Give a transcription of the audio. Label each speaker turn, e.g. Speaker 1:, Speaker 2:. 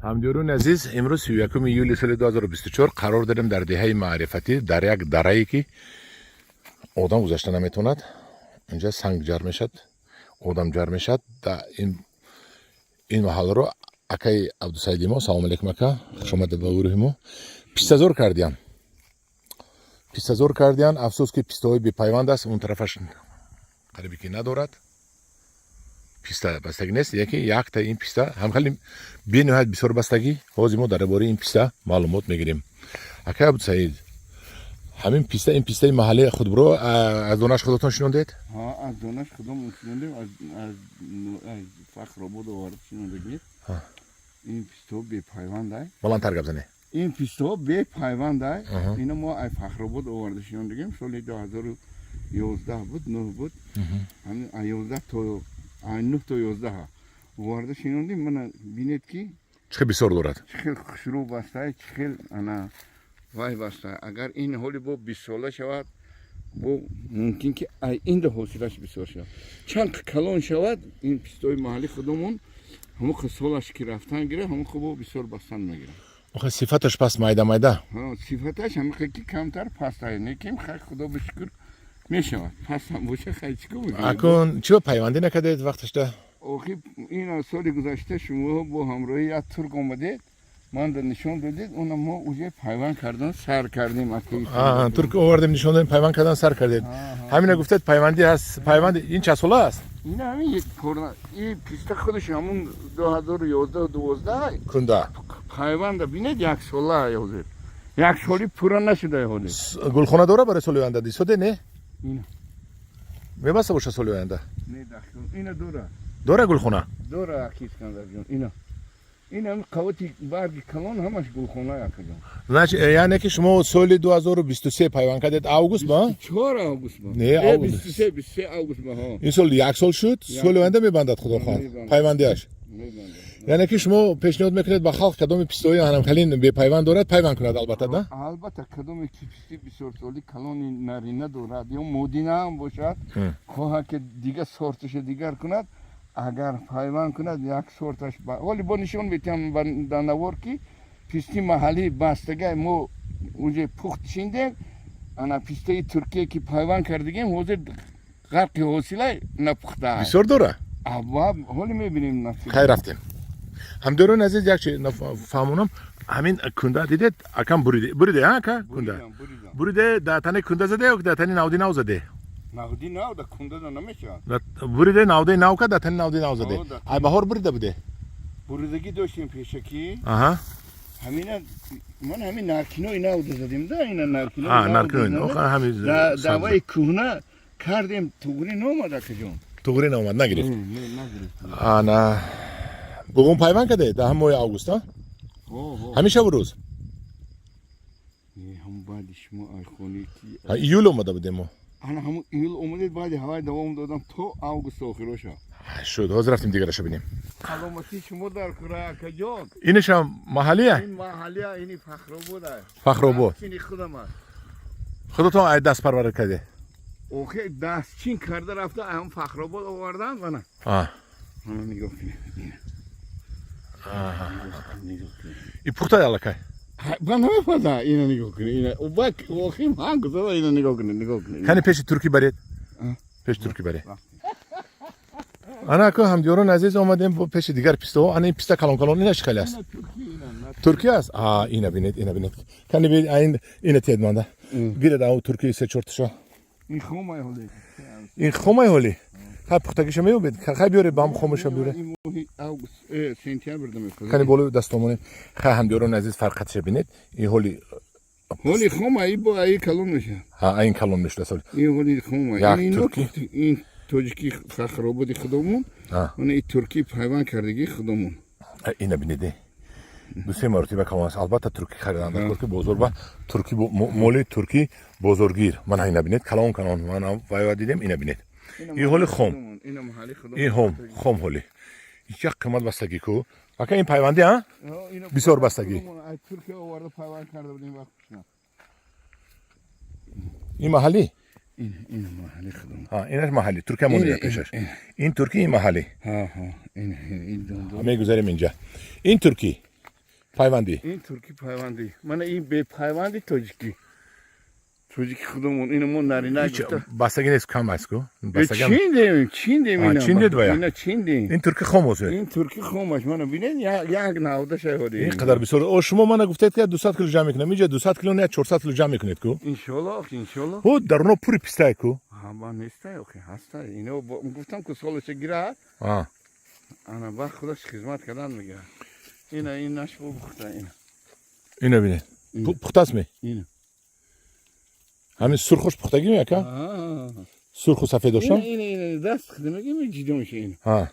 Speaker 1: Ҳамдиёрони азиз, имрӯз 31 июли соли 2024 қарор дорем дар деҳаи Маърифатӣ, дар як дарае, ки одам гузашта наметавонад. Инҷа санг ҷар мешад, одам ҷар мешад. Ин маҳалларо акаи Абдусаиди мо, салом алейкум, ака, хушомадед ба гурӯҳи мо, пистазор кардиян, пистазор кардиян. Афсӯс, ки пистаҳои бепайванд аст. Он тарафаш қарибе ки надорад, писта бастагӣ нест. Яке якта ин писта ҳам хеле бениҳоят бисёр бастагӣ. Ҳозир мо дар бораи ин писта маълумот мегирем. Акай Абдусаид, ҳамин писта, ин пистаи маҳаллии худбро аз донаш худатон шинондед?
Speaker 2: Аз донаш худомон шинондем, аз Фахробод овард шинондагӣ. Ин пистаҳо бепайвандай.
Speaker 1: Баландтар гап зане.
Speaker 2: Ин пистаҳо бепайвандай. Ино мо ай Фахробод оварда шинондагем. Соли 2011 буд, нӯҳ буд, ҳамин 11 то нӯҳ то 11 оварда шинондем. Мана бинед, ки
Speaker 1: чӣ хел бисёр дорад.
Speaker 2: Чӣ хел хушрӯ бастай, чӣ хел ана вай бастай. Агар ин ҳоли бо 20сола шавад, бо мумкин ки ай инда ҳосилаш бисёр шавад. Чанд калон шавад ин пистои маҳалли худомон, ҳамон солаш ки рафтан гирад, ҳамон бо бисёр бастан мегирад.
Speaker 1: Охе, сифаташ пас майда майда.
Speaker 2: Сифаташ ҳамин ки камтар пастай, лекин хай, худо ба шукр, мешавад. Пастам боша, хай, чӣ кор мекунем?
Speaker 1: Акун чиро пайвандӣ накардед вақташда?
Speaker 2: Охи, ин соли гузашта шумо бо ҳамроҳи як турк омадед, манда нишон додед, она мо уже пайванд кардан сар кардем.
Speaker 1: Турк овардем, нишон додем, пайванд кардан сар кардед. Ҳамина гуфтед, пайвандӣ ҳаст. Пайванд ин чанд сола аст?
Speaker 2: Ин ҳамин ин писта худаш ҳамун 2011, 12.
Speaker 1: Кунда.
Speaker 2: Пайванда бинед, як сола ҳозир, як соли пурра нашуда ҳозир.
Speaker 1: Гулхона дора барои соли оянда дисоде, не мебаста боша соли оянда?
Speaker 2: Ина дора.
Speaker 1: Дора гулхона?
Speaker 2: Дора, аки Искандарҷон, ина. Ин ҳам қавати барги калон, ҳамаш гулхона, акаҷон.
Speaker 1: Значит, яъне ки шумо соли 2023 пайванд кардед, август ба?
Speaker 2: 4 август ба.
Speaker 1: Не, август.
Speaker 2: 23, 23 август ба, ҳо.
Speaker 1: Ин сол як сол шуд, соли оянда мебандад, худо хоҳад.
Speaker 2: Мебандад.
Speaker 1: Пайвандиаш.
Speaker 2: Мебандад.
Speaker 1: Яъне ки шумо пешниҳод мекунед ба халқ, кадоми пистои ҳанамхалин бепайванд дорад, пайванд кунад, албатта, да?
Speaker 2: Албатта, кадоме ки писти бисёрсоли калони нарина дорад ё модина ҳам бошад, хоҳад ки дига сорташа дигар кунад, агар пайванд кунад як сорташ, ҳоли бо нишон метиҳам дар навор, ки писти маҳаллӣ бастагай мо уже пухт шиндем. Ана пистаи Туркия, ки пайванд кардагем, ҳозир ғарқи ҳосилай, напухта.
Speaker 1: Бисёр дора?
Speaker 2: Аба, ҳоли мебинем насиб.
Speaker 1: Хайр, рафтем. Ҳамдиёрони азиз, як чи фаҳмонам. Ҳамин кунда дидед, акам буриде, буриде, а, ака, кунда?
Speaker 2: Буридам, буридам.
Speaker 1: Буриде, дар тани кунда заде ё дар тани навди нав заде?
Speaker 2: Навди нав да кунда да намешавад.
Speaker 1: Буриде, навдаи нав ка, дар тани навди нав заде?
Speaker 2: О,
Speaker 1: Ай баҳор бурида буде?
Speaker 2: Буридагӣ доштем пешакӣ. Ҳамина ман ҳамин наркинои нав да задем да, ина наркинои
Speaker 1: А,
Speaker 2: нав
Speaker 1: наркинои
Speaker 2: да
Speaker 1: нав,
Speaker 2: задем.
Speaker 1: ҳамин
Speaker 2: Даваи кӯҳна кардем, туғри номад, акаҷон.
Speaker 1: Туғри наомад, нагирифт.
Speaker 2: Не, нагирифт.
Speaker 1: Ана буғум пайванд каде дар ҳам моҳи август, а?
Speaker 2: Ҳо.
Speaker 1: Ҳамин шабу рӯз?
Speaker 2: Не, ҳам баъди шумо айхони ки
Speaker 1: Ҳа, июл омада будем мо.
Speaker 2: Ана ҳамун июл омадед, баъди ҳавай давом додам то август охироша.
Speaker 1: Шуд, ҳозир рафтем, дигараша бинем.
Speaker 2: Саломатии шумо дар кура, акаҷон.
Speaker 1: Инашам маҳаллия?
Speaker 2: Ин маҳаллия, ини Фахробода.
Speaker 1: Фахробод.
Speaker 2: Чини худам аст.
Speaker 1: Худатон ай даст парварда карде?
Speaker 2: Охе, дастчин карда рафта, ҳам Фахробод овардан, мана. Ана, нигоҳ кунед. Ина. Нигоҳ кунед.
Speaker 1: И пухта аллакай.
Speaker 2: Ба намепаза, ина нигоҳ кунед. Ина бак охим ҳанг зада, ина нигоҳ кунед, нигоҳ кунед.
Speaker 1: Кани, пеши туркӣ баред. Пеши туркӣ баред. Ана, ку, ҳамдиёрони азиз, омадем бо пеши дигар пистаҳо. Ана ин писта калон калон, ина чӣ хеле аст? Туркия аст. А, ина бинед, ина бинед. Кани бинед, ин ина тед манда гиред, ау туркии се чорташа.
Speaker 2: Ин хомай ҳоле.
Speaker 1: Ин хомай ҳоли. Хай, пухтагиша меёбед, хай, биёред, ба ҳам хомаша биёред.
Speaker 2: Ин моҳи август, сентябр да мепазад.
Speaker 1: Кани, болои дастомонем. Хай, ҳамдиёрони азиз, фарқатша бинед. Ин ҳоли
Speaker 2: ҳоли хома, и бо аи калон мешавад.
Speaker 1: Ҳа, ин калон мешуда сол.
Speaker 2: Ин ҳоли хома.
Speaker 1: Як
Speaker 2: ин
Speaker 1: туркӣ.
Speaker 2: Ин тоҷики Фахрободи худомон. Мана и туркӣ пайванд кардагии худомон.
Speaker 1: Ина бинед, ду се маротиба калон аст. Албатта, туркӣ харидан дар ки бозор ба туркӣ, моли туркӣ бозоргир. Мана ина бинед, калон калон. Мана вайва дидем, ина бинед. Ин ҳоли хом.
Speaker 2: Ина маҳалли худомон.
Speaker 1: Ин хом, хом ҳоли. Як қимат бастагӣ ку, ака, ин пайвандӣ, а? Бисёр бастагӣ.
Speaker 2: Ай Туркия оварда пайванд карда будем вақт.
Speaker 1: Ин маҳаллӣ?
Speaker 2: Ин маҳалли худомон.
Speaker 1: Инаш маҳаллӣ, туркия монда пешаш. Ин туркӣ, ин маҳаллӣ.
Speaker 2: Ҳа, ин ин.
Speaker 1: Мегузарем инҷа. Ин туркӣ. Пайвандӣ.
Speaker 2: Ин турки пайвандӣ, мана ин бепайванди тоҷикӣ, тоҷики худамон. Ина мо нарина гуфта.
Speaker 1: Бастагӣ нест, кам аст ку. Бастагӣ.
Speaker 2: Чин дем, чин дем.
Speaker 1: А,
Speaker 2: ина
Speaker 1: чин дед вая?
Speaker 2: Ина чин дем.
Speaker 1: Ин турки хом аст.
Speaker 2: Ин турки хомаш, мана бинед, як навда шайҳоди.
Speaker 1: Ин қадар бисёр. О, шумо мана гуфтед, ки 200 кило ҷамъ мекунам. Инҷа 200 кило не, 400 кило ҷамъ мекунед ку.
Speaker 2: Иншоллоҳ, иншоллоҳ.
Speaker 1: Ҳо, даруно пури пистае ку.
Speaker 2: Ҳама нестай, охи, ҳастай. Ино гуфтам ку, солаша гирад. Ана ба худаш хизмат кардан мегирад. Ина, ин наш бо пухта, ина.
Speaker 1: Ино бинед. Пухтааст ми?
Speaker 2: Ина.
Speaker 1: Ҳамин сурхуш пухтагӣ ми, ака?
Speaker 2: Аа.
Speaker 1: Сурху сафед доштам?
Speaker 2: Ина, ина, ина, даст хида мегим, ҷидо меша ина.
Speaker 1: Ҳа.